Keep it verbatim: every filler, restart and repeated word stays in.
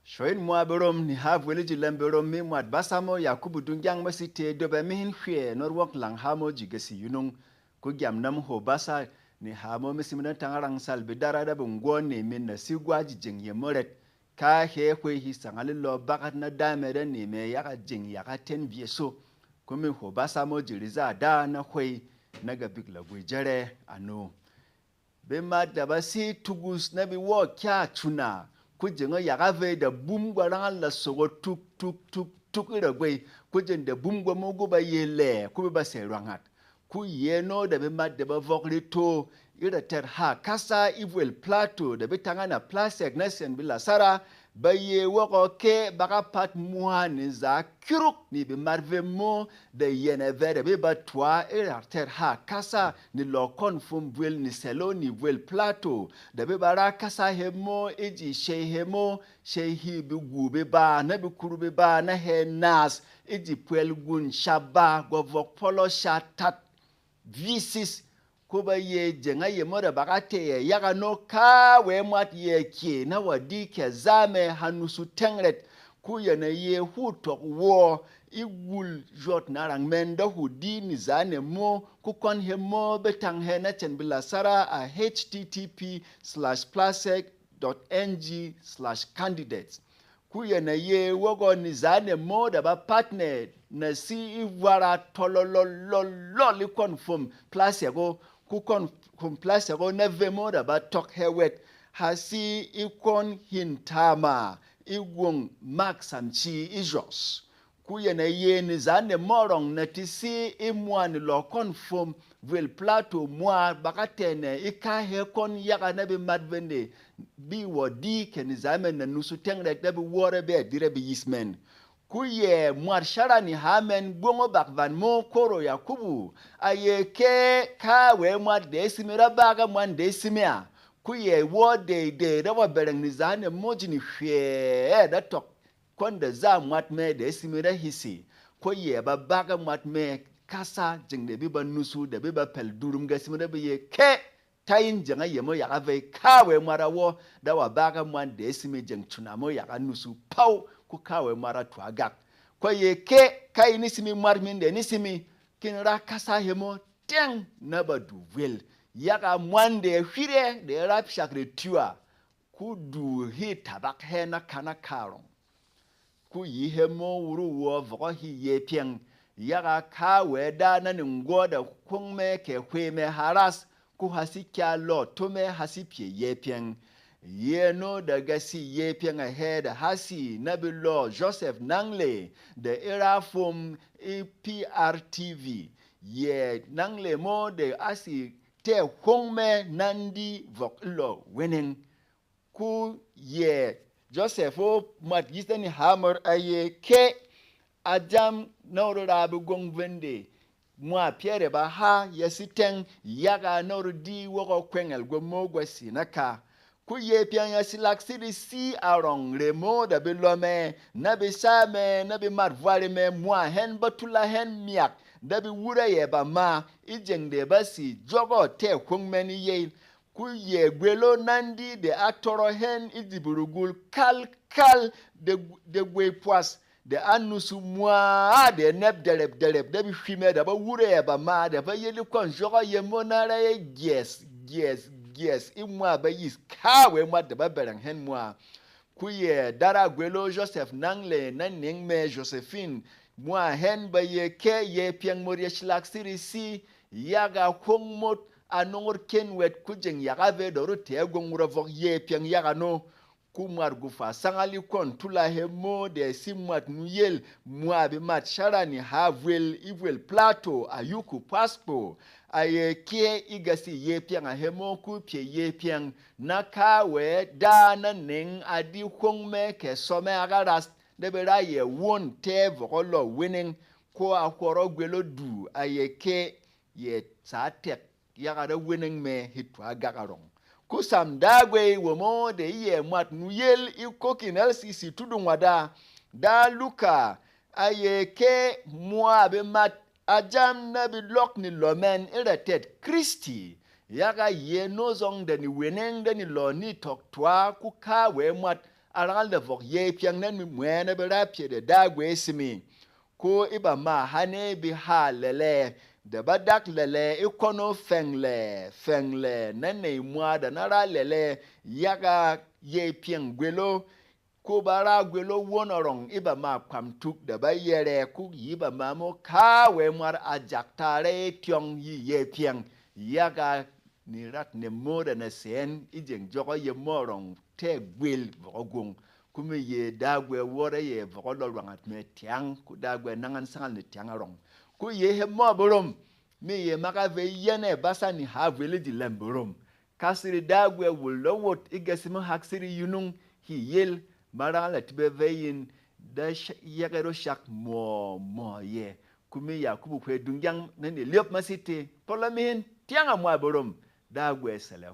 Shwey in mwa berom ni ha vwel e ji lɛm berom mi mwat basa mo Yakubu Dungyang mo si tē dwebe mi hin hwɛ nɔt wok lang ha mo ji gesi yunung. Ku gyam nam hwo basa ni ha mo mi simi na tang rang sal bi dara da bengwɔ ni min na si gwa ji jeng yemo ret. Ka he hwey hi sangal e lɔ bakat na dame da ni me yaga jeng yaga ten vye so. Ku mi hwo basa mo ji riza da na hwey na ga bik lagwi jere ano. Bemat da ba si tugus na bi wɔ kya chuna, ku jeng o yaga vey da bum gwa rangal la sogo tuk tuk tuk tuk e ra gwey, ku jeng da bum gwa mo gu ba ye lɛ ku be ba sɛ rwangat. Ku yeno da bemat da ba vɔk reto e ra tɛt ha kasa e vwel Plato da be tanga na plasɛk na sɛn bi lasara, ba ye wɔgɔ ke ba ga pat mwa ni za kiruk ni bemat vemo da yɛn a vɛ da be ba twa e ra tɛt ha kasa ni lɔ kɔn fum vwel ni sɛlo ni vwel Plato da be ba ra kasa hemo e ji shey hemo, shey hi bi gu be ba na bi kuru be ba na he nas e ji pwel gun sha ba gwa vɔk polo sha tat. Visis. Ku ba ye jeng a yemo da ba ga tɛyɛ yaga no kawɛ mwat yɛ kye na wa di kɛ za mɛ ha nusu tɛng rɛt. Ku yɛn a ye hu tɔk wɔ e gul jwɔt na rang mɛn da hu di ni za ne mo ku kɔn he mo be tang he na cɛn bi lasara a H T T P slash plasek dot N G slash candidates. Ku yɛn a ye wɔgɔ ni za ne mo da ba pat nɛ na si e vwara tɔlɔlɔlɔlɔl e kɔn fom plasɛk o, ku kɔn fom plasɛk o na vemo da ba tɔk hɛ wɛt ha si e kɔn hin tama e gwong mak samchi e jɔs. Ku yɛn a ye ni za ne mo rɔng na ti si e mwa ni lɔ kɔn fom vwel Plato mwa ba ga tɛnɛ e ka hɛ kɔn yaga na bi mat vende bi wɔ di kɛ ni za mɛn na nusu tɛng rɛk da bi wɔrɛ bɛ di ra bi yis mɛn. Ku yɛ mwat shara ni ha mɛn gbongo bak van mo koro Yakubu a ye ke kawɛ mwat de simi ra ba ga mwan de simi a. Ku yɛ wɔ de de ra wa bɛrɛng ni za ne mo ji ni hwɛ da tɔk kɔn da za mwat mɛ de simi ra hisi. Ko yɛ ba ba ga mwat mɛ kasa jeng de bi ba nusu de bi ba pɛl durum ga simi ra bi ye ke. Ta yin jeng a yemo yaga vey kawɛ mwat a wɔ da wa ba ga mwan de simi jeng chuna mo yaga nusu pau ku kawɛ mwat a twa gak. Ko ye ke ka yi ni simi mwat min de ni simi kin ra kasa hemo tɛng na ba du vwel yaga mwan de hwire de ra shak re twa. Ku du hi tabak hɛ na kana karɔng. Ku yi hemo wuru wɔ vɔgɔ hi ye pyɛng yaga kawɛ da na ni ngwɔ da hwong mɛ kɛ hwe mɛ ha ras ku ha si kya lɔ to mɛ ha si pyɛ ye pyɛng. Yeno da ga si ye pyɛng a hɛ da ha si na bi lɔ Joseph Nangle da e ra fom e P R T V. Yɛ Nangle mo de a si tɛ hwong mɛ nan di vɔk e lɔ weneng. Ku yɛ Joseph o mwat yis na ni hamor a ye ke a jam na wuro ra bi gwong vende mwa pyɛrɛ ba ha ya si tɛng yaga na wuro di wɔgɔ kwɛngɛl gwa mo gwa si na ka. Ku ye pyɛng ya si lak siri si a rɔng re mo da bi lɔ mɛ na bi sa mɛ na bi mat vwari mɛ mwa hɛn ba tula hɛn myak da bi wura yɛ ba ma e jeng de ba si jɔgɔ tɛ hwong mɛ ni yey. Ku yɛ gwel o nandi de a tɔrɔ hɛn e ji bi rugul kalkal de, de gwey pwas de a nusu mwa de nɛp dɛrɛp-dɛrɛp de bi hwi mɛ de ba wurɛ ba ma de ba yeli kɔn jɔgɔ yemo na ra ye gyes gyes gyes e mwa ba yis kawɛ mwat de ba bɛrɛng hɛn mwa. Ku yɛ dara gwel o Joseph Nangle na ning mɛ Josephine mwa hɛn ba ye ke ye pyɛng mot ye shlak siri si yaga hwong mot a nongor ken wɛt ku jeng yaga ve dɔru tɛ gwong wura vɔk ye pyɛng yaga no. Ku mwat gufwa sangal e kɔn tula hemo de si mwat nuyel mwa bi mat shara ni ha vwel e vwel Plato a yuku paskpo a ye ke e ga si ye pyɛng a hemo ku pyɛ ye pyɛng na kawɛ da na ning a di hwong mɛ kɛ sɔ mɛ a ga ras de be ra yɛ won tɛ vɔgɔ lɔ weneng ko a hwɔrɔ gwel o du a ye ke yɛ sa tɛk yaga ra weneng mɛ he twa gak arɔng. Ku sam Dagwe womo de e yɛ mwat nuyel e kokin L C C tudu ngwada da Luka a ye ke mwa be mat a jam na bi lɔk ni lɔ mɛn e ra tɛt Kristi yaga ye no zɔng da ni weneng da ni lɔ ni tɔk twa ku kawɛ mwat A rangal de vɔk yey pyɛng na mwɛɛn a be ra pyɛ de Dagwe e simi. Ko e bama hane bi ha lɛlɛ, de ba dak lɛlɛ e kwɔn o fɛnglɛ, fɛnglɛ na nèy mwa de na ra lɛlɛ, yaga yey pyɛng gwel o. Ko ba ra gwel o won arɔng e bama kwam tuk de ba yɛrɛ, ko yi bama mo kawɛ mwar a jak ta rey e tyɔng yi yey pyɛng, yaga ni rat ne mo de na sɛn e jeng jɔgɔ yem mo arɔng tɛ gwel vɔk a gwong. Ko mi ye Dagwe wɔ rey yɛ vɔk a lɔ rwangat mɛ tyang, ko Dagwe nang an sangal ni tyang arɔng. Ko ye he mɔ berom, mi ye mak a vey yɛn ɛ ba sa ni ha vwel e ji lɛm berom. Ka siri Dagwe wul lɔ wot e gɛsi mehak siri yunung hì yel, ma rangal a tibe vey yin da sh-, yɛgɛ ro shak mɔ mɔ yɛ. Ko mi Yakubu hwɛ dungyang na ni lyop ma site, pɔlɔ mi hin tyang a mwa berom, Dagwe sɛlɛ.